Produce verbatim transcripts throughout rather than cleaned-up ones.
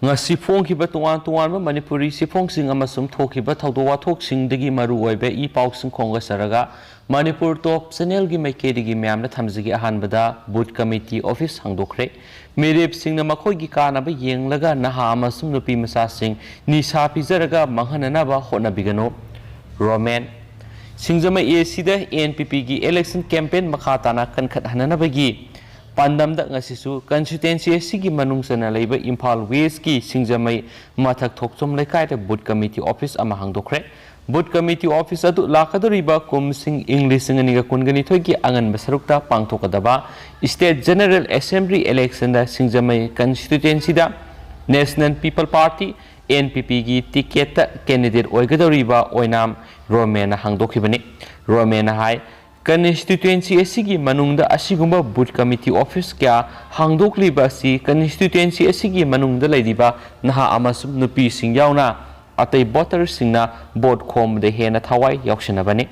ꯉꯁꯤ ꯐꯣꯡꯈꯤꯕ ꯇꯣꯉꯥꯟ ꯇꯣꯉꯥꯟꯕ ꯃꯅꯤꯄꯨꯔꯤ ꯆꯦꯐꯣꯡꯁꯤꯡ ꯑꯃꯁꯨꯡ ꯊꯣꯛꯈꯤꯕ ꯊꯧꯗꯣꯛ ꯋꯥꯊꯣꯛꯁꯤꯡꯗꯒꯤ ꯃꯔꯨ ꯑꯣꯏꯕ ꯏ ꯄꯥꯎꯁꯤꯡ ꯈꯣꯝꯒꯠꯆꯔꯒ, ꯃꯅꯤꯄꯨꯔ ꯇꯣꯞ ꯆꯦꯅꯦꯜꯒꯤ ꯃꯥꯏꯀꯩꯗꯒꯤ ꯃꯌꯥꯝꯗ ꯊꯝꯖꯒꯦ꯫ ꯑꯍꯥꯟꯕꯗ, ꯕꯨꯊ ꯀꯃꯤꯇꯤ ꯑꯣꯐꯤꯁ ꯍꯥꯡꯗꯣꯛꯈ꯭ꯔꯦ꯫ ꯃꯤꯔꯦꯞꯁꯤꯡꯅ ꯃꯈꯣꯏꯒꯤ ꯀꯥꯟꯅꯕ ꯌꯦꯡꯂꯒ ꯅꯍꯥ ꯑꯃꯁꯨꯡ ꯅꯨꯄꯤ ꯃꯆꯥꯁꯤꯡ ꯅꯤꯁꯥ ꯄꯤꯖꯔꯒ ꯃꯥꯡꯍꯟꯅꯅꯕ ꯍꯣꯠꯅꯕꯤꯒꯅꯨ꯫ ꯔꯣꯃꯦꯟ꯫ ꯁꯤꯡꯖꯃꯩ ꯑꯦ ꯁꯤꯗ ꯑꯦꯟ ꯄꯤ ꯄꯤꯒꯤ ꯏꯂꯦꯛꯁꯟ ꯀꯦꯝꯄꯦꯟ ꯃꯈꯥ ꯇꯥꯅ ꯀꯟꯈꯠꯍꯟꯅꯅꯕꯒꯤ ꯄꯥꯟꯗꯝꯗ ꯉꯁꯤꯁꯨ ꯀꯟꯁꯇꯤꯇ꯭ꯋꯦꯟꯁꯤ ꯑꯁꯤꯒꯤ ꯃꯅꯨꯡ ꯆꯟꯅ ꯂꯩꯕ ꯏꯝꯐꯥꯜ ꯋꯦꯁꯀꯤ ꯁꯤꯡꯖꯃꯩ ꯃꯊꯛ ꯊꯣꯛꯆꯣꯝ ꯂꯩꯀꯥꯏꯗ ꯕꯨꯊ ꯀꯃꯤꯇꯤ ꯑꯣꯐꯤꯁ ꯑꯃ ꯍꯥꯡꯗꯣꯛꯈ꯭ꯔꯦ꯫ ꯕꯨꯊ ꯀꯃꯤꯇꯤ ꯑꯣꯐꯤꯁ ꯑꯗꯨ ꯂꯥꯛꯀꯗꯧꯔꯤꯕ ꯀꯨꯝꯁꯤꯡ ꯏꯪ ꯂꯤꯁꯤꯡ ꯑꯅꯤꯒ ꯀꯨꯟꯒ ꯅꯤꯊꯣꯏꯒꯤ ꯑꯉꯟꯕ ꯁꯔꯨꯛꯇ ꯄꯥꯡꯊꯣꯛꯀꯗꯕ ꯁ꯭ꯇꯦꯠ ꯖꯦꯅꯔꯦꯜ ꯑꯦꯁꯦꯝꯕ꯭ꯂꯤ ꯏꯂꯦꯛꯁꯟꯗ ꯁꯤꯡꯖꯃꯩ ꯀꯟꯁꯇꯤꯇ꯭ꯋꯦꯟꯁꯤꯗ national people's party, N P ꯄꯤꯒꯤ ꯇꯤꯀꯦꯠꯇ ꯀꯦꯟꯗꯤꯗꯦꯠ ꯑꯣꯏꯒꯗꯧꯔꯤꯕ ꯑꯣꯏꯅꯥꯝ ꯔꯣꯃꯦꯟꯅ ꯍꯥꯡꯗꯣꯛꯈꯤꯕꯅꯤ꯫ ꯔꯣꯃꯦꯟꯅ ꯍꯥꯏ, ꯀꯟꯁꯇꯤꯇ꯭ꯋꯦꯟꯁꯤ ꯑꯁꯤꯒꯤ ꯃꯅꯨꯡꯗ ꯑꯁꯤꯒꯨꯝꯕ ꯕꯨꯊ ꯀꯃꯤꯇꯤ ꯑꯣꯐꯤꯁ ꯀꯌꯥ ꯍꯥꯡꯗꯣꯛꯂꯤꯕ ꯑꯁꯤ ꯀꯟꯁꯇꯤꯇ꯭ꯋꯦꯟꯁꯤ ꯑꯁꯤꯒꯤ ꯃꯅꯨꯡꯗ ꯂꯩꯔꯤꯕ ꯅꯍꯥ ꯑꯃꯁꯨꯡ ꯅꯨꯄꯤꯁꯤꯡ ꯌꯥꯎꯅ ꯑꯇꯩ ꯚꯣꯇꯔꯁꯤꯡꯅ ꯚꯣꯠ ꯈꯣꯝꯕꯗ ꯍꯦꯟꯅ ꯊꯋꯥꯏ ꯌꯥꯎꯁꯤꯟꯅꯕꯅꯤ꯫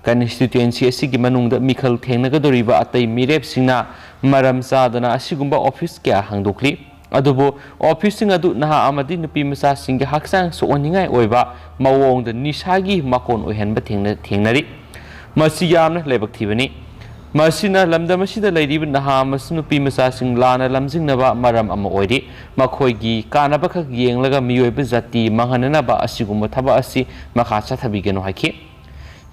ꯀꯟꯁꯇꯤꯇ꯭ꯋꯦꯟꯁꯤ ꯑꯁꯤꯒꯤ ꯃꯅꯨꯡꯗ ꯃꯤꯈꯜ ꯊꯦꯡꯅꯒꯗꯧꯔꯤꯕ ꯑꯇꯩ ꯃꯤꯔꯦꯞꯁꯤꯡꯅ ꯃꯔꯝ ꯆꯥꯗꯅ ꯑꯁꯤꯒꯨꯝꯕ ꯑꯣꯐꯤꯁ ꯀꯌꯥ ꯍꯥꯡꯗꯣꯛꯂꯤ꯫ ꯑꯗꯨꯕꯨ ꯑꯣꯐꯤꯁꯁꯤꯡ ꯑꯗꯨ ꯅꯍꯥ ꯑꯃꯗꯤ ꯅꯨꯄꯤ ꯃꯆꯥꯁꯤꯡꯒꯤ ꯍꯛꯆꯥꯡ ꯁꯣꯛꯍꯟꯅꯤꯡꯉꯥꯏ ꯑꯣꯏꯕ ꯃꯑꯣꯡꯗ ꯅꯤꯁꯥꯒꯤ ꯃꯀꯣꯟ ꯑꯣꯏꯍꯟꯕ ꯊꯦꯡꯅ-, ꯊꯦꯡꯅꯔꯤ꯫ ꯃꯁꯤ ꯌꯥꯝꯅ ꯂꯥꯏꯕꯛ ꯊꯤꯕꯅꯤ꯫ ꯃꯁꯤꯅ ꯂꯝꯗꯝ ꯑꯁꯤꯗ ꯂꯩꯔꯤꯕ ꯅꯍꯥ ꯑꯃꯁꯨꯡ ꯅꯨꯄꯤ ꯃꯆꯥꯁꯤꯡ ꯂꯥꯟꯅ ꯂꯝꯖꯤꯡꯅꯕ ꯃꯔꯝ ꯑꯃ ꯑꯣꯏꯔꯤ꯫ ꯃꯈꯣꯏꯒꯤ ꯀꯥꯟꯅꯕꯈꯛ ꯌꯦꯡꯂꯒ ꯃꯤꯑꯣꯏꯕ ꯖꯥꯇꯤ ꯃꯥꯡꯍꯟꯅꯅꯕ ꯑꯁꯤꯒꯨꯝꯕ ꯊꯕꯛ ꯑꯁꯤ ꯃꯈꯥ ꯆꯠꯊꯕꯤꯒꯅꯨ ꯍꯥꯏꯈꯤ꯫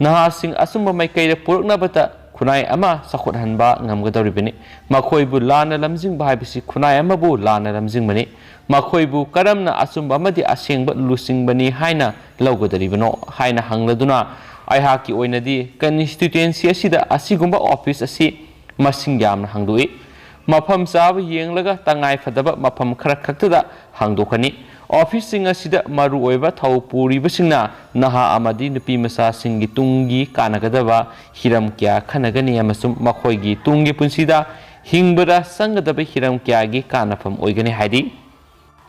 ꯅꯍꯥꯁꯤꯡ ꯑꯆꯨꯝꯕ ꯃꯥꯏꯀꯩꯗ ꯄꯨꯔꯛꯅꯕꯗ ꯈꯨꯟꯅꯥꯏ ꯑꯃ ꯆꯥꯎꯈꯠꯍꯟꯕ ꯉꯝꯒꯗꯧꯔꯤꯕꯅꯤ꯫ ꯃꯈꯣꯏꯕꯨ ꯂꯥꯟꯅ ꯂꯝꯖꯤꯡꯕ ꯍꯥꯏꯕꯁꯤ ꯈꯨꯟꯅꯥꯏ ꯑꯃꯕꯨ ꯂꯥꯟꯅ ꯂꯝꯖꯤꯡꯕꯅꯤ꯫ ꯃꯈꯣꯏꯕꯨ ꯀꯔꯝꯅ ꯑꯆꯨꯝꯕ ꯑꯃꯗꯤ ꯑꯁꯦꯡꯕ ꯂꯨꯆꯤꯡꯕꯅꯤ ꯍꯥꯏꯅ ꯂꯧꯒꯗꯧꯔꯤꯕꯅꯣ ꯍꯥꯏꯅ ꯍꯪꯂꯗꯨꯅ, ꯑꯩꯍꯥꯛꯀꯤ ꯑꯣꯏꯅꯗꯤ ꯀꯟꯁꯇꯤꯇ꯭ꯋꯦꯟꯁꯤ ꯑꯁꯤꯗ ꯑꯁꯤꯒꯨꯝꯕ ꯑꯣꯐꯤꯁ ꯑꯁꯤ ꯃꯁꯤꯡ ꯌꯥꯝꯅ ꯍꯥꯡꯗꯣꯛꯏ꯫ ꯃꯐꯝ ꯆꯥꯕ ꯌꯦꯡꯂꯒ ꯇꯉꯥꯏ ꯐꯗꯕ ꯃꯐꯝ ꯈꯔ ꯈꯛꯇꯗ ꯍꯥꯡꯗꯣꯛꯀꯅꯤ꯫ ꯑꯣꯐꯤꯁꯁꯤꯡ ꯑꯁꯤꯗ ꯃꯔꯨꯑꯣꯏꯕ ꯊꯧ ꯄꯨꯔꯤꯕꯁꯤꯡꯅ ꯅꯍꯥ ꯑꯃꯗꯤ ꯅꯨꯄꯤ ꯃꯆꯥꯁꯤꯡꯒꯤ ꯇꯨꯡꯒꯤ ꯀꯥꯟꯅꯒꯗꯕ ꯍꯤꯔꯝ ꯀꯌꯥ ꯈꯟꯅꯒꯅꯤ ꯑꯃꯁꯨꯡ ꯃꯈꯣꯏꯒꯤ ꯇꯨꯡꯒꯤ ꯄꯨꯟꯁꯤꯗ ꯍꯤꯡꯕꯗ ꯆꯪꯒꯗꯕ ꯍꯤꯔꯝ ꯀꯌꯥꯒꯤ ꯀꯥꯟꯅꯐꯝ ꯑꯣꯏꯒꯅꯤ ꯍꯥꯏꯔꯤ꯫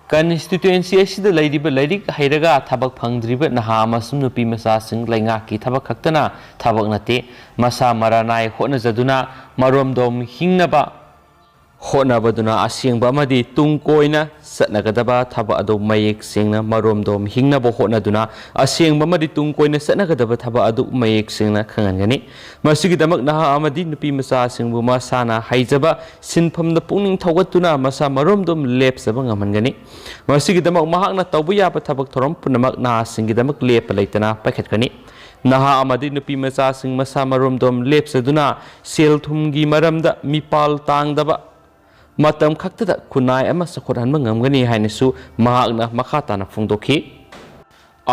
ꯀꯟꯁꯇꯤꯇ꯭ꯋꯦꯟꯁꯤ ꯑꯁꯤꯗ ꯂꯩꯔꯤꯕ ꯂꯥꯏꯔꯤꯛ ꯍꯩꯔꯒ ꯊꯕꯛ ꯐꯪꯗ꯭ꯔꯤꯕ ꯅꯍꯥ ꯑꯃꯁꯨꯡ ꯅꯨꯄꯤ ꯃꯆꯥꯁꯤꯡ ꯂꯩꯉꯥꯛꯀꯤ ꯊꯕꯛ ꯈꯛꯇꯅ ꯊꯕꯛ ꯅꯠꯇꯦ꯫ ꯃꯁꯥ ꯃꯔꯥ ꯅꯥꯏ ꯍꯣꯠꯅꯖꯗꯨꯅ ꯃꯔꯣꯝꯗꯣꯝ ꯍꯤꯡꯅꯕ ꯍꯣꯠꯅꯕꯗꯨꯅ ꯑꯁꯦꯡꯕ ꯑꯃꯗꯤ ꯇꯨꯡ ꯀꯣꯏꯅ ꯆꯠꯅꯒꯗꯕ ꯊꯕꯛ ꯑꯗꯨ ꯃꯌꯦꯛ ꯁꯦꯡꯅ ꯃꯔꯣꯝꯗꯣꯝ ꯍꯤꯡꯅꯕ ꯍꯣꯠꯅꯗꯨꯅ ꯑꯁꯦꯡꯕ ꯑꯃꯗꯤ ꯇꯨꯡ ꯀꯣꯏꯅ ꯆꯠꯅꯒꯗꯕ ꯊꯕꯛ ꯑꯗꯨ ꯃꯌꯦꯛ ꯁꯦꯡꯅ ꯈꯪꯍꯟꯒꯅꯤ꯫ ꯃꯁꯤꯒꯤꯗꯃꯛ ꯅꯍꯥ ꯑꯃꯗꯤ ꯅꯨꯄꯤ ꯃꯆꯥꯁꯤꯡꯕꯨ ꯃꯁꯥꯅ ꯍꯩꯖꯕ ꯁꯤꯟꯐꯝꯗ ꯄꯨꯛꯅꯤꯡ ꯊꯧꯒꯠꯇꯨꯅ ꯃꯁꯥ ꯃꯔꯣꯝꯗꯣꯝ ꯂꯦꯞꯆꯕ ꯉꯝꯍꯟꯒꯅꯤ꯫ ꯃꯁꯤꯒꯤꯗꯃꯛ ꯃꯍꯥꯛꯅ ꯇꯧꯕ ꯌꯥꯕ ꯊꯕꯛ ꯊꯧꯔꯝ ꯄꯨꯝꯅꯃꯛ ꯅꯍꯥꯁꯤꯡꯒꯤꯗꯃꯛ ꯂꯦꯞꯄ ꯂꯩꯇꯅ ꯄꯥꯏꯈꯠꯀꯅꯤ꯫ ꯅꯍꯥ ꯑꯃꯗꯤ ꯅꯨꯄꯤ ꯃꯆꯥꯁꯤꯡ ꯃꯁꯥ ꯃꯔꯣꯝꯗꯣꯝ ꯂꯦꯞꯆꯗꯨꯅ ꯁꯦꯜ ꯊꯨꯝꯒꯤ ꯃꯔꯝꯗ ꯃꯤꯄꯥꯜ ꯇꯥꯡꯗꯕ ꯃꯇꯝ ꯈꯛꯇꯗ ꯈꯨꯟꯅꯥꯏ ꯑꯃ ꯆꯥꯎꯈꯠꯍꯟꯕ ꯉꯝꯒꯅꯤ ꯍꯥꯏꯅꯁꯨ ꯃꯍꯥꯛꯅ ꯃꯈꯥ ꯇꯥꯅ ꯐꯣꯡꯗꯣꯛꯈꯤ꯫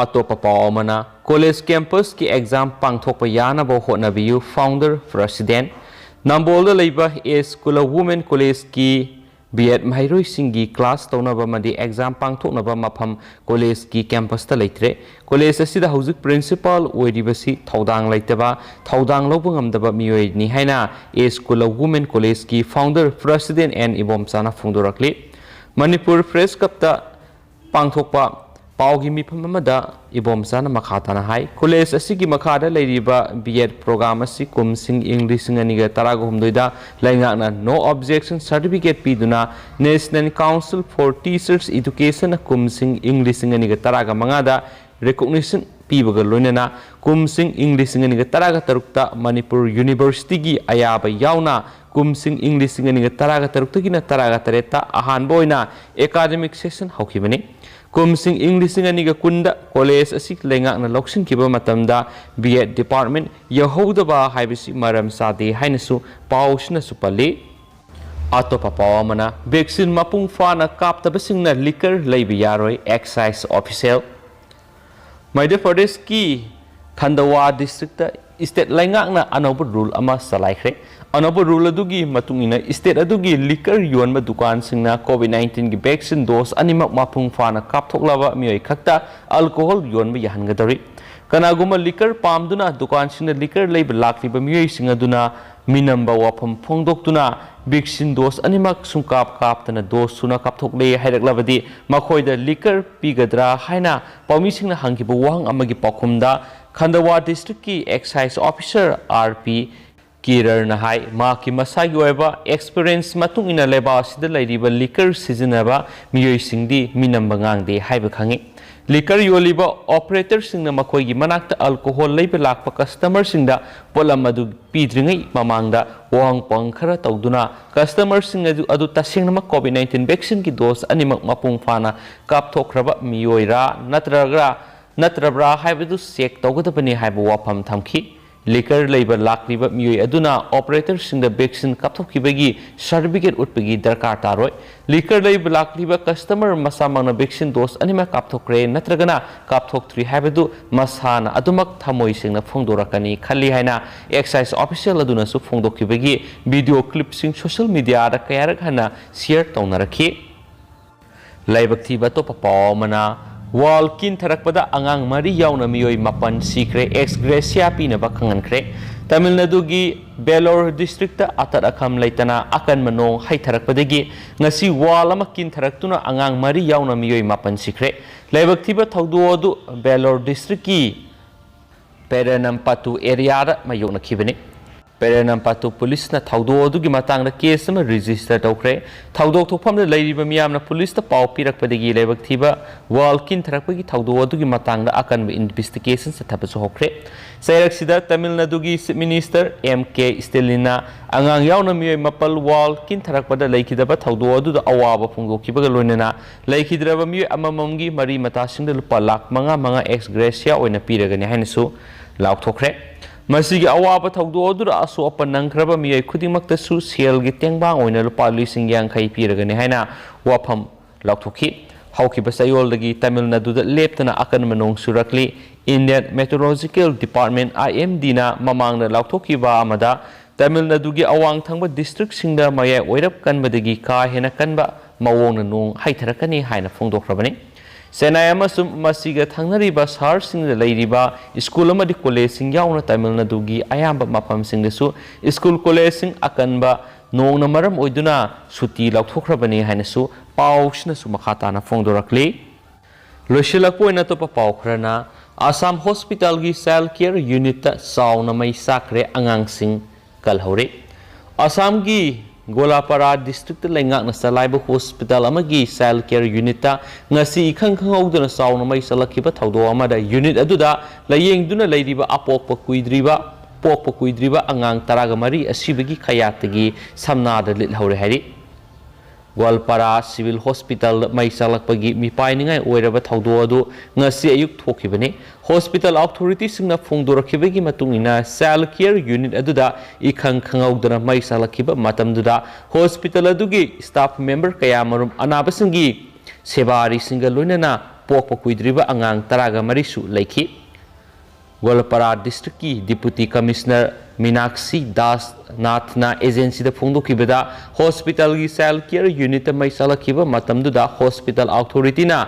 ꯑꯇꯣꯞꯄ ꯄꯥꯎ ꯑꯃꯅ, ꯀꯣꯂꯦꯖ ꯀꯦꯝꯄꯁꯀꯤ ꯑꯦꯛꯖꯥꯝ ꯄꯥꯡꯊꯣꯛꯄ ꯌꯥꯅꯕ ꯍꯣꯠꯅꯕꯤꯌꯨ, Founder President꯫ ꯅꯝꯕꯣꯜꯗ ꯂꯩꯕ A School of Women ꯀꯣꯂꯦꯖꯀꯤ B.Ed ꯃꯍꯩꯔꯣꯏꯁꯤꯡꯒꯤ ꯀ꯭ꯂꯥꯁ ꯇꯧꯅꯕ ꯑꯃꯗꯤ ꯑꯦꯛꯖꯥꯝ ꯄꯥꯡꯊꯣꯛꯅꯕ ꯃꯐꯝ ꯀꯣꯂꯦꯖꯀꯤ ꯀꯦꯝꯄꯁꯇ ꯂꯩꯇ꯭ꯔꯦ꯫ ꯀꯣꯂꯦꯖ ꯑꯁꯤꯗ ꯍꯧꯖꯤꯛ ꯄ꯭ꯔꯤꯟꯁꯤꯄꯥꯜ ꯑꯣꯏꯔꯤꯕꯁꯤ ꯊꯧꯗꯥꯡ ꯂꯩꯇꯕ, ꯊꯧꯗꯥꯡ ꯂꯧꯕ ꯉꯝꯗꯕ ꯃꯤꯑꯣꯏꯅꯤ ꯍꯥꯏꯅ A School of Women ꯀꯣꯂꯦꯖꯀꯤ Founder President N ꯏꯕꯣꯝꯆꯥꯅ ꯐꯣꯡꯗꯣꯔꯛꯂꯤ꯫ ꯃꯅꯤꯄꯨꯔ ꯄ꯭ꯔꯦꯁ ꯀ꯭ꯂꯕꯇ ꯄꯥꯡꯊꯣꯛꯄ ꯄꯥꯎꯒꯤ ꯃꯤꯐꯝ ꯑꯃꯗ ꯏꯕꯣꯝꯆꯥꯅ ꯃꯈꯥ ꯇꯥꯅ ꯍꯥꯏ, ꯀꯣꯂꯦꯖ ꯑꯁꯤꯒꯤ ꯃꯈꯥꯗ ꯂꯩꯔꯤꯕ B.Ed program ꯑꯁꯤ ꯀꯨꯝꯁꯤꯡ ꯏꯪ ꯂꯤꯁꯤꯡ ꯑꯅꯤꯒ ꯇꯔꯥꯒ ꯍꯨꯝꯗꯣꯏꯗ ꯂꯩꯉꯥꯛꯅ No Objection Certificate ꯄꯤꯗꯨꯅ National Council for Teachers Educationꯅ ꯀꯨꯝꯁꯤꯡ ꯏꯪ ꯂꯤꯁꯤꯡ ꯑꯅꯤꯒ ꯇꯔꯥꯒ ꯃꯉꯥꯗ recognition ꯄꯤꯕꯒ ꯂꯣꯏꯅꯅ ꯀꯨꯝꯁꯤꯡ ꯏꯪ ꯂꯤꯁꯤꯡ ꯑꯅꯤꯒ ꯇꯔꯥꯒ ꯇꯔꯨꯛꯇ ꯃꯅꯤꯄꯨꯔ Universityꯒꯤ ꯑꯌꯥꯕ ꯌꯥꯎꯅ ꯀꯨꯝꯁꯤꯡ ꯏꯪ ꯂꯤꯁꯤꯡ ꯑꯅꯤꯒ ꯇꯔꯥꯒ ꯇꯔꯨꯛꯇꯒꯤꯅ ꯇꯔꯥꯒ ꯇꯔꯦꯠꯇ ꯑꯍꯥꯟꯕ ꯑꯣꯏꯅ academic session ꯍꯧꯈꯤꯕꯅꯤ꯫ ꯀꯨꯝꯁꯤꯡ ꯏꯪ ꯂꯤꯁꯤꯡ ꯑꯅꯤꯒ ꯀꯨꯟꯗ ꯀꯣꯂꯦꯖ ꯑꯁꯤ ꯂꯩꯉꯥꯛꯅ ꯂꯧꯁꯤꯟꯈꯤꯕ ꯃꯇꯝꯗ B.Ed department ꯌꯧꯍꯧꯗꯕ ꯍꯥꯏꯕꯁꯤ ꯃꯔꯝ ꯆꯥꯗꯦ ꯍꯥꯏꯅꯁꯨ ꯄꯥꯎꯁꯤꯅꯁꯨ ꯄꯜꯂꯤ꯫ ꯑꯇꯣꯞꯄ ꯄꯥꯎ ꯑꯃꯅ, vaccine ꯃꯄꯨꯡ ꯐꯥꯅ ꯀꯥꯞꯇꯕꯁꯤꯡꯅ liquor ꯂꯩꯕ ꯌꯥꯔꯣꯏ, excise official꯫ ꯃꯙ꯭ꯌ ꯄ꯭ꯔꯗꯦꯁꯀꯤ ꯈꯟꯗꯋꯥ districtꯇ state ꯂꯩꯉꯥꯛꯅ ꯑꯅꯧꯕ rule ꯑꯃ ꯆꯂꯥꯏꯈ꯭ꯔꯦ꯫ ꯑꯅꯧꯕ rule ꯑꯗꯨꯒꯤ ꯃꯇꯨꯡ ꯏꯟꯅ state ꯑꯗꯨꯒꯤ liquor ꯌꯣꯟꯕ ꯗꯨꯀꯥꯟꯁꯤꯡꯅ COVID nineteenꯒꯤ vaccine dose ꯑꯅꯤꯃꯛ ꯃꯄꯨꯡ ꯐꯥꯅ ꯀꯥꯞꯊꯣꯛꯂꯕ ꯃꯤꯑꯣꯏ ꯈꯛꯇ alcohol ꯌꯣꯟꯕ ꯌꯥꯍꯟꯒꯗꯧꯔꯤ꯫ ꯀꯅꯥꯒꯨꯝꯕ liquor ꯄꯥꯝꯗꯨꯅ ꯗꯨꯀꯥꯟꯁꯤꯡꯗ liquor ꯂꯩꯕ ꯂꯥꯛꯂꯤꯕ ꯃꯤꯑꯣꯏꯁꯤꯡ ꯑꯗꯨꯅ ꯃꯤꯅꯝꯕ ꯋꯥꯐꯝ ꯐꯣꯡꯗꯣꯛꯇꯨꯅ vaccine dose ꯑꯅꯤꯃꯛ ꯁꯨꯡꯀꯥꯞ ꯀꯥꯞꯇꯅ dose ꯁꯨꯅ ꯀꯥꯞꯊꯣꯛꯂꯦ ꯍꯥꯏꯔꯛꯂꯕꯗꯤ ꯃꯈꯣꯏꯗ liquor ꯄꯤꯒꯗ꯭ꯔꯥ ꯍꯥꯏꯅ ꯄꯥꯎꯃꯤꯁꯤꯡꯅ ꯍꯪꯈꯤꯕ ꯋꯥꯍꯪ ꯑꯃꯒꯤ ꯄꯥꯎꯈꯨꯝꯗ ꯈꯟꯗꯋꯥ districtꯀꯤ excise officer R P ꯀꯤꯔꯔꯅ ꯍꯥꯏ, ꯃꯍꯥꯛꯀꯤ ꯃꯁꯥꯒꯤ ꯑꯣꯏꯕ ꯑꯦꯛꯁꯄꯤꯔꯤꯌꯦꯟꯁ ꯃꯇꯨꯡ ꯏꯟꯅ ꯂꯩꯕꯥꯛ ꯑꯁꯤꯗ ꯂꯩꯔꯤꯕ ꯂꯤꯀꯔ ꯁꯤꯖꯤꯟꯅꯕ ꯃꯤꯑꯣꯏꯁꯤꯡꯗꯤ ꯃꯤꯅꯝꯕ ꯉꯥꯡꯗꯦ ꯍꯥꯏꯕ ꯈꯪꯉꯤ꯫ ꯂꯤꯀꯔ ꯌꯣꯜꯂꯤꯕ ꯑꯣꯄꯔꯦꯇꯔꯁꯤꯡꯅ ꯃꯈꯣꯏꯒꯤ ꯃꯅꯥꯛꯇ ꯑꯜꯀꯣꯍꯣꯜ ꯂꯩꯕ ꯂꯥꯛꯄ ꯀꯁꯇꯃꯔꯁꯤꯡꯗ ꯄꯣꯠꯂꯝ ꯑꯗꯨ ꯄꯤꯗ꯭ꯔꯤꯉꯩ ꯃꯃꯥꯡꯗ ꯋꯥꯍꯪ ꯄꯥꯎꯍꯪ ꯈꯔ ꯇꯧꯗꯨꯅ ꯀꯁꯇꯃꯔꯁꯤꯡ ꯑꯗꯨ, ꯑꯗꯨ ꯇꯁꯦꯡꯅꯃꯛ ꯀꯣꯚꯤꯗ ꯅꯥꯏꯟꯇꯤꯟ ꯚꯦꯛꯁꯤꯟꯒꯤ ꯗꯣꯁ ꯑꯅꯤꯃꯛ ꯃꯄꯨꯡ ꯐꯥꯅ ꯀꯥꯞꯊꯣꯛꯈ꯭ꯔꯕ ꯃꯤꯑꯣꯏꯔꯥ ꯅꯠꯇ꯭ꯔꯒ, ꯅꯠꯇ꯭ꯔꯕ꯭ꯔꯥ ꯍꯥꯏꯕꯗꯨ ꯆꯦꯛ ꯇꯧꯒꯗꯕꯅꯤ ꯍꯥꯏꯕ ꯋꯥꯐꯝ ꯊꯝꯈꯤ꯫ ꯂꯤꯀꯔ ꯂꯩꯕ ꯂꯥꯛꯂꯤꯕ ꯃꯤꯑꯣꯏ ꯑꯗꯨꯅ ꯑꯣꯄꯔꯦꯇꯔꯁꯤꯡꯗ ꯚꯦꯛꯁꯤꯟ ꯀꯥꯞꯊꯣꯛꯈꯤꯕꯒꯤ ꯁꯥꯔꯇꯤꯐꯤꯀꯦꯠ ꯎꯠꯄꯒꯤ ꯗꯔꯀꯥꯔ ꯇꯥꯔꯣꯏ꯫ ꯂꯤꯀꯔ ꯂꯩꯕ ꯂꯥꯛꯂꯤꯕ ꯀꯁꯇꯃꯔ ꯃꯁꯥꯃꯛꯅ ꯚꯦꯛꯁꯤꯟ ꯗꯣꯁ ꯑꯅꯤꯃꯛ ꯀꯥꯞꯊꯣꯛꯈ꯭ꯔꯦ ꯅꯠꯇ꯭ꯔꯒꯅ ꯀꯥꯞꯊꯣꯛꯇ꯭ꯔꯤ ꯍꯥꯏꯕꯗꯨ ꯃꯁꯥꯅ ꯑꯗꯨꯃꯛ ꯊꯃꯣꯏ ꯁꯦꯡꯅ ꯐꯣꯡꯗꯣꯔꯛꯀꯅꯤ ꯈꯜꯂꯤ ꯍꯥꯏꯅ ꯑꯦꯛꯁꯥꯏꯖ ꯑꯣꯐꯤꯁꯤꯌꯦꯜ ꯑꯗꯨꯅꯁꯨ ꯐꯣꯡꯗꯣꯛꯈꯤꯕꯒꯤ ꯚꯤꯗꯤꯑꯣ ꯀ꯭ꯂꯤꯞꯁꯤꯡ ꯁꯣꯁꯤꯌꯦꯜ ꯃꯤꯗꯤꯌꯥꯗ ꯀꯌꯥꯔꯛ ꯍꯟꯅ ꯁꯤꯌꯔ ꯇꯧꯅꯔꯛꯈꯤ꯫ ꯂꯥꯏꯕꯛ ꯊꯤꯕ ꯑꯇꯣꯞꯄ ꯄꯥꯎ ꯑꯃꯅ, ꯋꯥꯜ ꯀꯤꯟꯊꯔꯛꯄꯗ ꯑꯉꯥꯡ ꯃꯔꯤ ꯌꯥꯎꯅ ꯃꯤꯑꯣꯏ ꯃꯥꯄꯟ ꯁꯤꯈ꯭ꯔꯦ, ꯑꯦꯛꯁ ꯒ꯭ꯔꯦꯁꯤꯌꯥ ꯄꯤꯅꯕ ꯈꯪꯍꯟꯈ꯭ꯔꯦ꯫ ꯇꯥꯃꯤꯜ ꯅꯥꯗꯨꯒꯤ ꯕꯦꯂꯣꯔ ꯗꯤꯁꯇ꯭ꯔꯤꯛꯇ ꯑꯇꯠ ꯑꯈꯝ ꯂꯩꯇꯅ ꯑꯀꯟꯕ ꯅꯣꯡ ꯍꯩꯊꯔꯛꯄꯗꯒꯤ ꯉꯁꯤ ꯋꯥꯜ ꯑꯃ ꯀꯤꯟꯊꯔꯛꯇꯨꯅ ꯑꯉꯥꯡ ꯃꯔꯤ ꯌꯥꯎꯅ ꯃꯤꯑꯣꯏ ꯃꯥꯄꯟ ꯁꯤꯈ꯭ꯔꯦ꯫ ꯂꯥꯏꯕꯛ ꯊꯤꯕ ꯊꯧꯗꯣꯛ ꯑꯗꯨ ꯕꯦꯂꯣꯔ ꯗꯤꯁꯇ꯭ꯔꯤꯛꯀꯤ ꯄꯦꯔꯦꯅꯝꯄꯥꯇꯨ ꯑꯦꯔꯤꯌꯥꯗ ꯃꯥꯌꯣꯛꯅꯈꯤꯕꯅꯤ꯫ ꯄꯦꯔꯦꯅꯝꯄꯥꯇꯨ ꯄꯨꯂꯤꯁꯅ ꯊꯧꯗꯣꯛ ꯑꯗꯨꯒꯤ ꯃꯇꯥꯡꯗ ꯀꯦꯁ ꯑꯃ ꯔꯦꯖꯤꯁꯇꯔ ꯇꯧꯈ꯭ꯔꯦ꯫ ꯊꯧꯗꯣꯛ ꯊꯣꯛꯐꯝꯗ ꯂꯩꯔꯤꯕ ꯃꯤꯌꯥꯝꯅ ꯄꯨꯂꯤꯁꯇ ꯄꯥꯎ ꯄꯤꯔꯛꯄꯗꯒꯤ ꯂꯥꯏꯕꯛ ꯊꯤꯕ ꯋꯥꯜ ꯀꯤꯟꯊꯔꯛꯄꯒꯤ ꯊꯧꯗꯣꯛ ꯑꯗꯨꯒꯤ ꯃꯇꯥꯡꯗ ꯑꯀꯟꯕ ꯏꯟꯚꯦꯁꯇꯤꯒꯦꯁꯟ ꯆꯠꯊꯕꯁꯨ ꯍꯧꯈ꯭ꯔꯦ꯫ ꯆꯩꯔꯛꯁꯤꯗ ꯇꯥꯃꯤꯜ ꯅꯥꯗꯨꯒꯤ ꯆꯤꯐ ꯃꯤꯅꯤꯁꯇꯔ ꯑꯦꯝ ꯀꯦ ꯁ꯭ꯇꯦꯂꯤꯟꯅ ꯑꯉꯥꯡ ꯌꯥꯎꯅ ꯃꯤꯑꯣꯏ ꯃꯥꯄꯜ ꯋꯥꯜ ꯀꯤꯟꯊꯔꯛꯄꯗ ꯂꯩꯈꯤꯗꯕ ꯊꯧꯗꯣꯛ ꯑꯗꯨꯗ ꯑꯋꯥꯕ ꯐꯣꯡꯗꯣꯛꯈꯤꯕꯒ ꯂꯣꯏꯅꯅ ꯂꯩꯈꯤꯗ꯭ꯔꯕ ꯃꯤꯑꯣꯏ ꯑꯃꯃꯝꯒꯤ ꯃꯔꯤ ꯃꯇꯥꯁꯤꯡꯗ ꯂꯨꯄꯥ ꯂꯥꯈ ꯃꯉꯥ ꯃꯉꯥ ꯑꯦꯛꯁ ꯒ꯭ꯔꯦꯁꯤꯌꯥ ꯑꯣꯏꯅ ꯄꯤꯔꯒꯅꯤ ꯍꯥꯏꯅꯁꯨ ꯂꯥꯎꯊꯣꯛꯈ꯭ꯔꯦ꯫ ꯃꯁꯤꯒꯤ ꯑꯋꯥꯕ ꯊꯧꯗꯣꯛ ꯑꯗꯨꯗ ꯑꯁꯣꯛ ꯑꯄꯟ ꯅꯪꯈ꯭ꯔꯕ ꯃꯤꯑꯣꯏ ꯈꯨꯗꯤꯡꯃꯛꯇꯁꯨ ꯁꯦꯜꯒꯤ ꯇꯦꯡꯕꯥꯡ ꯑꯣꯏꯅ ꯂꯨꯄꯥ ꯂꯤꯁꯤꯡ ꯌꯥꯡꯈꯩ ꯄꯤꯔꯒꯅꯤ ꯍꯥꯏꯅ ꯋꯥꯐꯝ ꯂꯥꯎꯊꯣꯛꯈꯤ꯫ ꯍꯧꯈꯤꯕ ꯆꯌꯣꯜꯗꯒꯤ ꯇꯥꯃꯤꯜ ꯅꯥꯗꯨꯗ ꯂꯦꯞꯇꯅ ꯑꯀꯟꯕ ꯅꯣꯡ ꯆꯨꯔꯛꯂꯤ꯫ ꯏꯟꯗꯤꯌꯟ ꯃꯦꯇ꯭ꯔꯣꯂꯣꯖꯤꯀꯦꯜ ꯗꯤꯄꯥꯔꯠꯃꯦꯟ, ꯑꯥꯏ ꯑꯦꯝ ꯗꯤꯅ ꯃꯃꯥꯡꯗ ꯂꯥꯎꯊꯣꯛꯈꯤꯕ ꯑꯃꯗ ꯇꯥꯃꯤꯜ ꯅꯥꯗꯨꯒꯤ ꯑꯋꯥꯡ ꯊꯪꯕ ꯗꯤꯁꯇ꯭ꯔꯤꯛꯁꯤꯡꯗ ꯃꯌꯥꯏ ꯑꯣꯏꯔꯞ ꯀꯟꯕꯗꯒꯤ ꯀꯥ ꯍꯦꯟꯅ ꯀꯟꯕ ꯃꯑꯣꯡꯗ ꯅꯣꯡ ꯍꯩꯊꯔꯛꯀꯅꯤ ꯍꯥꯏꯅ ꯐꯣꯡꯗꯣꯛꯈ꯭ꯔꯕꯅꯤ꯫ ꯆꯦꯟꯅꯥꯏ ꯑꯃꯁꯨꯡ ꯃꯁꯤꯒ ꯊꯪꯅꯔꯤꯕ ꯁꯍꯔꯁꯤꯡꯗ ꯂꯩꯔꯤꯕ ꯁ꯭ꯀꯨꯜ ꯑꯃꯗꯤ ꯀꯣꯂꯦꯖꯁꯤꯡ ꯌꯥꯎꯅ ꯇꯥꯃꯤꯜ ꯅꯥꯗꯨꯒꯤ ꯑꯌꯥꯝꯕ ꯃꯐꯝꯁꯤꯡꯗꯁꯨ ꯁ꯭ꯀꯨꯜ ꯀꯣꯂꯦꯖꯁꯤꯡ ꯑꯀꯟꯕ ꯅꯣꯡꯅ ꯃꯔꯝ ꯑꯣꯏꯗꯨꯅ ꯁꯨꯇꯤ ꯂꯧꯊꯣꯛꯈ꯭ꯔꯕꯅꯤ ꯍꯥꯏꯅꯁꯨ ꯄꯥꯎꯁꯤꯅꯁꯨ ꯃꯈꯥ ꯇꯥꯅ ꯐꯣꯡꯗꯣꯔꯛꯂꯤ꯫ ꯂꯣꯏꯁꯤꯜꯂꯛꯄ ꯑꯣꯏꯅ ꯑꯇꯣꯞꯄ ꯄꯥꯎ ꯈꯔꯅ, ꯑꯁꯥꯝ ꯍꯣꯁꯄꯤꯇꯥꯜꯒꯤ ꯆꯥꯏꯜ ꯀꯤꯌꯔ ꯌꯨꯅꯤꯠꯇ ꯆꯥꯎꯅ ꯃꯩ ꯆꯥꯛꯈ꯭ꯔꯦ, ꯑꯉꯥꯡꯁꯤꯡ ꯀꯜꯍꯧꯔꯦ꯫ ꯑꯁꯥꯝꯒꯤ ꯒꯣꯂꯥꯄꯥꯔꯥ ꯗꯤꯁꯇ꯭ꯔꯤꯛꯇ ꯂꯩꯉꯥꯛꯅ ꯆꯂꯥꯏꯕ ꯍꯣꯁꯄꯤꯇꯥꯜ ꯑꯃꯒꯤ ꯆꯥꯏꯜ ꯀꯦꯌꯔ ꯌꯨꯅꯤꯠꯇ ꯉꯁꯤ ꯏꯈꯪ ꯈꯪꯍꯧꯗꯅ ꯆꯥꯎꯅ ꯃꯩ ꯆꯠꯂꯛꯈꯤꯕ ꯊꯧꯗꯣꯛ ꯑꯃꯗ ꯌꯨꯅꯤꯠ ꯑꯗꯨꯗ ꯂꯥꯌꯦꯡꯗꯨꯅ ꯂꯩꯔꯤꯕ ꯑꯄꯣꯛꯄ ꯀꯨꯏꯗ꯭ꯔꯤꯕ, ꯄꯣꯛꯄ ꯀꯨꯏꯗ꯭ꯔꯤꯕ ꯑꯉꯥꯡ ꯇꯔꯥꯒ ꯃꯔꯤ ꯑꯁꯤꯕꯒꯤ ꯀꯌꯥꯠꯇꯒꯤ ꯁꯝꯅꯥꯗ ꯂꯤꯠꯍꯧꯔꯦ ꯍꯥꯏꯔꯤ꯫ ꯒꯣꯜꯄꯥꯔꯥ ꯁꯤꯚꯤꯜ ꯍꯣꯁꯄꯤꯇꯥꯜꯗ ꯃꯩ ꯆꯥꯛꯂꯛꯄꯒꯤ ꯃꯤꯄꯥꯏꯅꯤꯡꯉꯥꯏ ꯑꯣꯏꯔꯕ ꯊꯧꯗꯣꯛ ꯑꯗꯨ ꯉꯁꯤ ꯑꯌꯨꯛ ꯊꯣꯛꯈꯤꯕꯅꯤ꯫ ꯍꯣꯁꯄꯤꯇꯥꯜ ꯑꯣꯊꯣꯔꯤꯇꯤꯁꯤꯡꯅ ꯐꯣꯡꯗꯣꯔꯛꯈꯤꯕꯒꯤ ꯃꯇꯨꯡ ꯏꯟꯅ, ꯆꯥꯏꯜ ꯀꯦꯌꯔ ꯌꯨꯅꯤꯠ ꯑꯗꯨꯗ ꯏꯈꯪ ꯈꯪꯍꯧꯗꯅ ꯃꯩ ꯆꯥꯛꯂꯛꯈꯤꯕ ꯃꯇꯝꯗꯨꯗ ꯍꯣꯁꯄꯤꯇꯥꯜ ꯑꯗꯨꯒꯤ ꯁ꯭ꯇꯥꯐ ꯃꯦꯝꯕꯔ ꯀꯌꯥꯃꯔꯨꯝ ꯑꯅꯥꯕꯁꯤꯡꯒꯤ ꯁꯦꯕꯥꯔꯤꯁꯤꯡꯒ ꯂꯣꯏꯅꯅ ꯄꯣꯛꯄ ꯀꯨꯏꯗ꯭ꯔꯤꯕ ꯑꯉꯥꯡ ꯇꯔꯥꯒ ꯃꯔꯤꯁꯨ ꯂꯩꯈꯤ꯫ ꯒꯣꯜꯄꯥꯔꯥ ꯗꯤꯁꯇ꯭ꯔꯤꯛꯀꯤ ꯗꯤꯄꯨꯇꯤ ꯀꯃꯤꯁꯅꯔ ꯃꯤꯅꯥꯛꯁꯤ ꯗꯥꯁ ꯅꯥꯊꯅ ꯑꯦꯖꯦꯟꯁꯤꯗ ꯐꯣꯡꯗꯣꯛꯈꯤꯕꯗ, ꯍꯣꯁꯄꯤꯇꯥꯜꯒꯤ ꯆꯥꯏꯜ ꯀꯦꯌꯔ ꯌꯨꯅꯤꯠꯇ ꯃꯩ ꯆꯥꯛꯂꯛꯈꯤꯕ ꯃꯇꯝꯗꯨꯗ ꯍꯣꯁꯄꯤꯇꯥꯜ ꯑꯣꯊꯣꯔꯤꯇꯤꯅ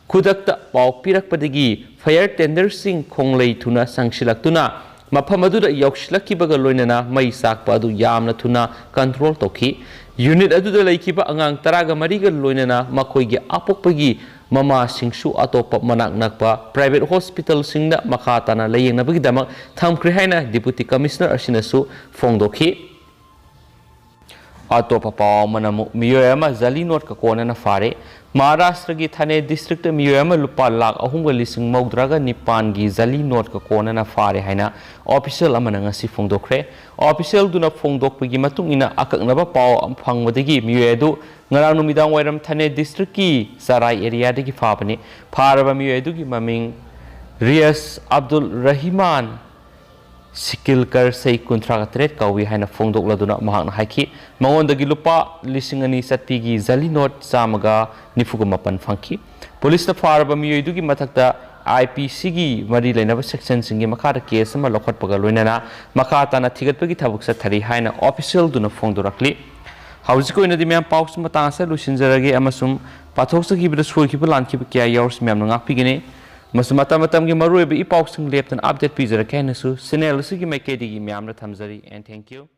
ꯈꯨꯗꯛꯇ ꯄꯥꯎ ꯄꯤꯔꯛꯄꯗꯒꯤ ꯐꯥꯌꯔ ꯇꯦꯟꯗꯔꯁꯤꯡ ꯈꯣꯡꯂꯩ ꯊꯨꯅ ꯆꯪꯁꯤꯜꯂꯛꯇꯨꯅ ꯃꯐꯝ ꯑꯗꯨꯗ ꯌꯧꯁꯤꯜꯂꯛꯈꯤꯕꯒ ꯂꯣꯏꯅꯅ ꯃꯩ ꯆꯥꯛꯄ ꯑꯗꯨ ꯌꯥꯝꯅ ꯊꯨꯅ ꯀꯟꯇ꯭ꯔꯣꯜ ꯇꯧꯈꯤ꯫ ꯌꯨꯅꯤꯠ ꯑꯗꯨꯗ ꯂꯩꯈꯤꯕ ꯑꯉꯥꯡ ꯇꯔꯥꯒ ꯃꯔꯤꯒ ꯂꯣꯏꯅꯅ ꯃꯈꯣꯏꯒꯤ ꯑꯄꯣꯛꯄꯒꯤ ꯃꯃꯥꯁꯤꯡꯁꯨ ꯑꯇꯣꯞꯄ ꯃꯅꯥꯛ ꯅꯛꯄ ꯄ꯭ꯔꯥꯏꯚꯦꯠ ꯍꯣꯁꯄꯤꯇꯥꯜꯁꯤꯡꯗ ꯃꯈꯥ ꯇꯥꯅ ꯂꯥꯌꯦꯡꯅꯕꯒꯤꯗꯃꯛ ꯊꯝꯈ꯭ꯔꯦ ꯍꯥꯏꯅ ꯗꯤꯄꯨꯇꯤ ꯀꯃꯤꯁꯅꯔ ꯑꯁꯤꯅꯁꯨ ꯐꯣꯡꯗꯣꯛꯈꯤ꯫ ꯑꯇꯣꯞꯄ ꯄꯥꯎ ꯑꯃꯅ ꯑꯃꯨꯛ ꯃꯤꯑꯣꯏ ꯑꯃ ꯖꯂꯤ ꯅꯣꯠꯀ ꯀꯣꯟꯅꯅ ꯐꯥꯔꯦ꯫ ꯃꯍꯥꯔꯥꯁꯇ꯭ꯔꯒꯤ ꯊꯥꯅꯦ ꯗꯤꯁꯇ꯭ꯔꯤꯛꯇ ꯃꯤꯑꯣꯏ ꯑꯃ ꯂꯨꯄꯥ ꯂꯥꯈ ꯑꯍꯨꯝꯒ ꯂꯤꯁꯤꯡ ꯃꯧꯗ꯭ꯔꯥꯒ ꯅꯤꯄꯥꯟꯒꯤ ꯖꯂꯤ ꯅꯣꯠꯀ ꯀꯣꯟꯅꯅ ꯐꯥꯔꯦ ꯍꯥꯏꯅ ꯑꯣꯐꯤꯁꯤꯌꯦꯜ ꯑꯃꯅ ꯉꯁꯤ ꯐꯣꯡꯗꯣꯛꯈ꯭ꯔꯦ꯫ ꯑꯣꯐꯤꯁꯤꯌꯦꯜꯗꯨꯅ ꯐꯣꯡꯗꯣꯛꯄꯒꯤ ꯃꯇꯨꯡ ꯏꯟꯅ, ꯑꯀꯛꯅꯕ ꯄꯥꯎ ꯐꯪꯕꯗꯒꯤ ꯃꯤꯑꯣꯏ ꯑꯗꯨ ꯉꯔꯥꯡ ꯅꯨꯃꯤꯗꯥꯡ ꯋꯥꯏꯔꯝ ꯊꯥꯅꯦ ꯗꯤꯁꯇ꯭ꯔꯤꯛꯀꯤ ꯆꯔꯥꯏ ꯑꯦꯔꯤꯌꯥꯗꯒꯤ ꯐꯥꯕꯅꯤ꯫ ꯐꯥꯔꯕ ꯃꯤꯑꯣꯏ ꯑꯗꯨꯒꯤ ꯃꯃꯤꯡ ꯔꯤꯌꯁ ꯑꯕꯗꯨꯜ ꯔꯍꯤꯃꯥꯟ ꯁꯤꯀꯤꯜꯀꯔ, ꯆꯍꯤ ꯀꯨꯟꯊ꯭ꯔꯥꯒ ꯇꯔꯦꯠ ꯀꯧꯏ ꯍꯥꯏꯅ ꯐꯣꯡꯗꯣꯛꯂꯗꯨꯅ ꯃꯍꯥꯛꯅ ꯍꯥꯏꯈꯤ, ꯃꯉꯣꯟꯗꯒꯤ ꯂꯨꯄꯥ ꯂꯤꯁꯤꯡ ꯑꯅꯤ ꯆꯠꯄꯤꯒꯤ ꯖꯂꯤ ꯅꯣꯠ ꯆꯥꯝꯃꯒ ꯅꯤꯐꯨꯒ ꯃꯥꯄꯟ ꯐꯪꯈꯤ꯫ ꯄꯨꯂꯤꯁꯅ ꯐꯥꯔꯕ ꯃꯤꯑꯣꯏꯗꯨꯒꯤ ꯃꯊꯛꯇ ꯑꯥꯏ ꯄꯤ ꯁꯤꯒꯤ ꯃꯔꯤ ꯂꯩꯅꯕ ꯁꯦꯛꯁꯟꯁꯤꯡꯒꯤ ꯃꯈꯥꯗ ꯀꯦꯁ ꯑꯃ ꯂꯧꯈꯠꯄꯒ ꯂꯣꯏꯅꯅ ꯃꯈꯥ ꯇꯥꯅ ꯊꯤꯒꯠꯄꯒꯤ ꯊꯕꯛ ꯆꯠꯊꯔꯤ ꯍꯥꯏꯅ ꯑꯣꯐꯤꯁꯤꯌꯦꯜꯗꯨꯅ ꯐꯣꯡꯗꯣꯔꯛꯂꯤ꯫ ꯍꯧꯖꯤꯛꯀꯤ ꯑꯣꯏꯅꯗꯤ ꯃꯌꯥꯝ, ꯄꯥꯎꯁꯤ ꯃꯇꯥꯡ ꯑꯁꯤꯗ ꯂꯣꯏꯁꯤꯟꯖꯔꯒꯦ ꯑꯃꯁꯨꯡ ꯄꯥꯊꯣꯛꯆꯈꯤꯕꯗ ꯁꯣꯏꯈꯤꯕ ꯂꯥꯟꯈꯤꯕ ꯀꯌꯥ ꯌꯥꯎꯔꯁꯨ ꯃꯌꯥꯝꯅ ꯉꯥꯛꯄꯤꯒꯅꯤ꯫ ꯃꯁꯤ ꯃꯇꯝ ꯃꯇꯝꯒꯤ ꯃꯔꯨꯑꯣꯏꯕ ꯏ ꯄꯥꯎꯁꯤꯡ ꯂꯦꯞꯇꯅ ꯑꯞꯗꯦꯠ ꯄꯤꯖꯔꯛꯀꯦ ꯍꯥꯏꯅꯁꯨ ꯆꯦꯅꯦꯜ ꯑꯁꯤꯒꯤ ꯃꯥꯏꯀꯩꯗꯒꯤ ꯃꯌꯥꯝꯗ ꯊꯝꯖꯔꯤ꯫ And thank you.